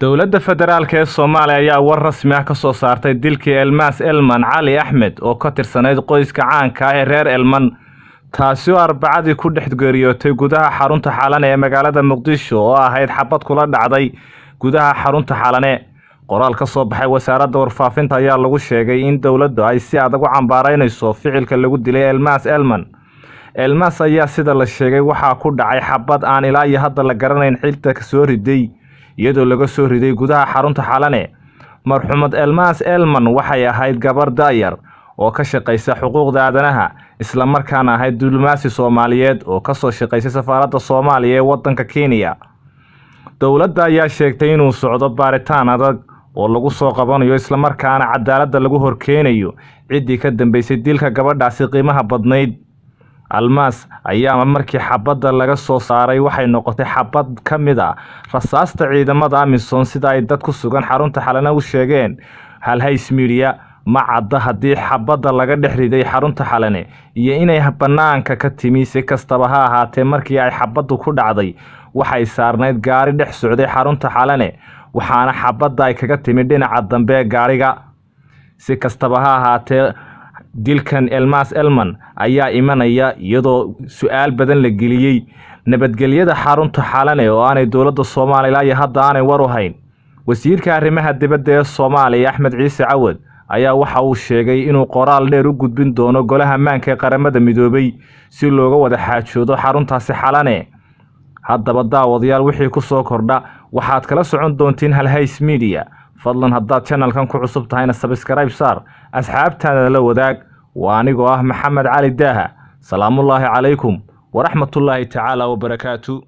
Dowladda federaalka ee Soomaaliya ayaa war rasmi ah ka soo saartay dilkii Elmaas Elman Cali Axmed oo ka tirsanayd qoyska caanka ah ee reer Elman, taasi oo Arbacadii ku dhex geeriyootay gudaha xarunta Xalane ee magaalada Muqdisho oo ahayd xabad kula dhacday gudaha xarunta Xalane. Qoraal ka soo baxay wasaaradda warfaafinta ayaa lagu sheegay in dowladdu ay si adag u cambaaraynayso ficilka lagu dilay Elmaas Elman. Elmaas ayaa sida la sheegay waxaa ku dhacay xabad aan ilaa iyo hadda la garanayn xilta soo riday, iyadoo laga soo riday gudaha xarunta Xalane. Marxuumad Elmaas Elman waxay ahayd gabar da'yar oo ka shaqaysa xuquuqda aadanaha, isla markaana ahayd diblomaasi Soomaaliyeed oo ka soo shaqaysay safaaradda Soomaaliya ee waddanka Kenya. Dowladda ayaa sheegtay inuu socdo baaritaan adag oo lagu soo qabanayo islamarkaana cadaaladda lagu horkeenayo ciddii ka dambeysay dilka gabadhaasi qiimaha badnayd. Almaas ayaa markii xabadda laga soo saaray waxay noqotay xabad ka mid ah rasaasta ciidamada AMISOM, sida ay dad ku sugan xarunta Xalane u sheegeen Halhays Media. Ma cadda haddii xabadda laga dhex riday xarunta Xalane iyo inay bannaanka ka timi. Si kastaba ha ahaatee, markii ay xabaddu ku dhacday waxay saarnayd gaari dhex socday xarunta Xalane, waxaana xabadda ay kaga timi dhinaca dambe ee gaariga. Si kastaba ha ahaatee, dilkan Elmaas Elman ayaa imanaya iyadoo su-aal badan la geliyey nabadgelyada xarunta Xalane oo aanay dowladda Soomaaliya ilaa iyo hadda aanay war u hayn. Wasiirka arrimaha dibadda ee Soomaaliya Axmed Ciise Cawad ayaa waxa uu sheegay inuu qoraal dheer u gudbin doono golaha ammaanka ee Qaramada Midoobay si looga wada xaajoodo xaruntaasi Xalane. Haddaba daawadayaal, wixii ku soo kordha waxaad kala socon doontiin Halhays Media. Fadlan haddaad channelkan ku cusub tahayna subscribe saar, asxaabtaada la wadaag. Waa anigoo ah Maxamed Cali Daaha. Salaamullaahi calaykum waraxmatullaahi tacaala wabarakaatu.